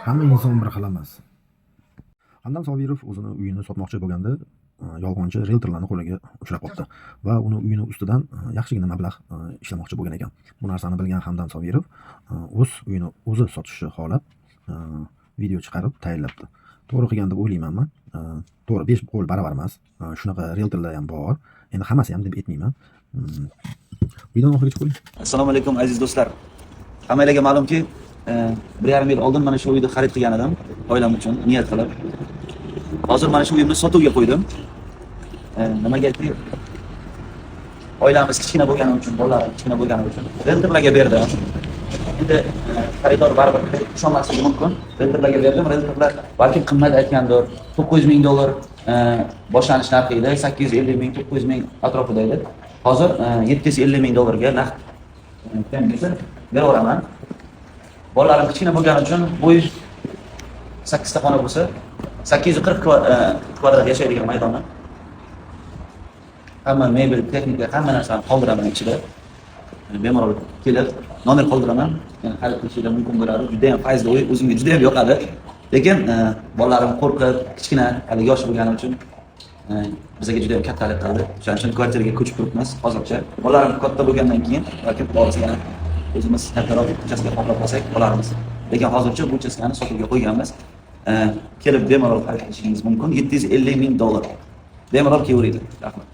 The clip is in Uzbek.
Hamma inson bir xil emas. Hamdam Sobirov o'zini uyini sotmoqchi bo'lganda, yolg'onchi rieltorlarni qo'liga uchrab qolibdi va uni uyini ustidan yaxshigina mablag' ishlamoqchi bo'lgan ekan. Bu narsani bilgan Hamdam Sobirov o'z uyini o'zi sotishni xohlab, video chiqarib tayinlabdi. To'g'ri qilgan deb o'ylayman man. To'g'ri, besh qo'l baravar emas. Shunaqa rieltorlar ham bor. Endi hammasi ham deb aytmayman. Videoni oxirigacha ko'ring. Assalomu alaykum, aziz do'stlar. Hammanglarga ma'lumki, 1,5 yil oldin mana shu uyni xarid qilgan edim, oilam uchun niyat qilib. Hozir mana shu uyimni sotuvga qo'ydim. Nimagaki, oilamiz kichkina bo'lgani uchun, bolalarim kichkina bo'lgani uchun rieltorlarga berdim. Endi xaridor baribir ishonmasligi mumkin. Rieltorlarga berdim, rieltorlar balkim qimmat aytgandir. 900 ming dollar boshlanish narxi edi, 850 ming, 900 ming atrofida edi. Hozir 750 ming dollarga naqd beraveraman. Bolalarim kichkina bo'lgani uchun bu uy sakkizta xona bo'lsa, 840 kvadrat yashaydigan maydoni. Hamma mebel, texnika, hamma narsani qoldiraman ichida. Bemalol kelib, nomer qoldiraman. Yani xarid qilishinglar mumkin bo'ladi. Juda ham fayzli uy, o'zimga juda ham yoqadi. Lekin bolalarim qo'rqib, kichkina, hali yosh bo'lgani uchun bizga juda ham kattalik qildi. O'shaning uchun kvartiraga ko'chib turibmiz hozircha. Bolalarim katta bo'lgandan keyin balkim xudo yana o'zimiz kattaroq uchastka xohlab qolsak olarmiz. Lekin hozircha bu uchastkani sotuvga qo'yganmiz. Kelib bemalol xarid qilishingiz mumkin. 750 ming dollar. Bemalol kelaveringlar. Rahmat.